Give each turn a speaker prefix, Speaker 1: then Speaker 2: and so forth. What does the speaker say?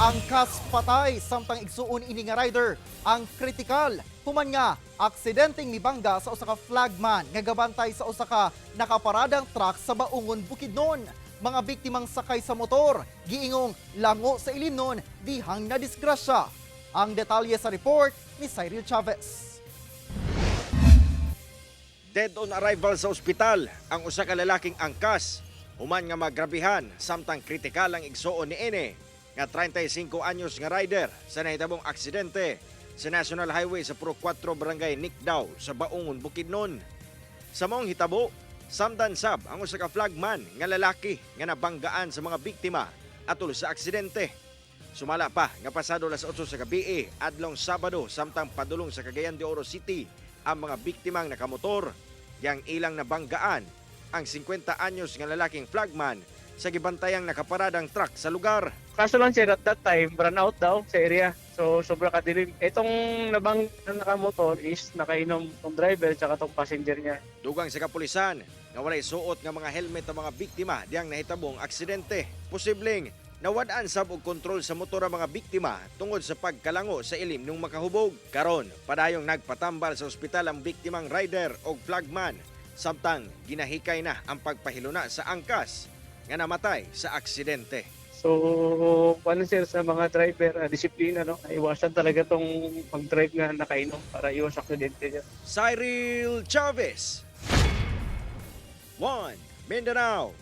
Speaker 1: Angkas patay samtang igsuon ini nga rider ang kritikal human nga aksidenteng mibangga sa usa ka flagman nga gabantay sa usa ka nakaparadang truck sa Baungon, Bukidnon. Mga biktimang sakay sa motor giingong lango sa ilimnon dihang nadisgrasya. Ang detalye sa report ni Cyril Chavez.
Speaker 2: Dead on arrival sa ospital ang usa ka lalaking angkas human nga magrabihan samtang kritikal ang igsuon ni ini nga 35 anyos nga rider sa nahitabong aksidente sa National Highway sa Purok 4, Barangay Nicdao sa Baungon, Bukidnon. Sa maong hitabo, samdan sab ang usa ka flagman nga lalaki nga nabanggaan sa mga biktima atol sa aksidente. Sumala pa nga pasado alas 8 sa gabi adlong Sabado samtang padulong sa Cagayan de Oro City ang mga biktimang nakamotor yang ilang nabanggaan ang 50 anyos nga lalaking flagman sa gibantayang nakaparadang truck sa lugar.
Speaker 3: Kaso lang, sir, at that time, run out daw sa area. So, sobra kadilim. Itong nabang na nakamotor is nakainom tong driver tsaka tong passenger niya.
Speaker 2: Dugang sa kapulisan nga walay suot nga mga helmet ang mga biktima diyang nahitabong aksidente. Posibleng nawad-an sab og kontrol sa motor ang mga biktima tungod sa pagkalango sa ilim nung makahubog. Karon, padayong nagpatambal sa ospital ang biktimang rider og flagman samtang ginahikay na ang pagpahiluna sa angkas nga namatay sa aksidente.
Speaker 3: So, paano, sir, sa mga driver, disiplina, no? Iwasan talaga tong pag-drive nga nakainom para iwas aksidente niya.
Speaker 2: Cyril Chavez, 1 Mindanao.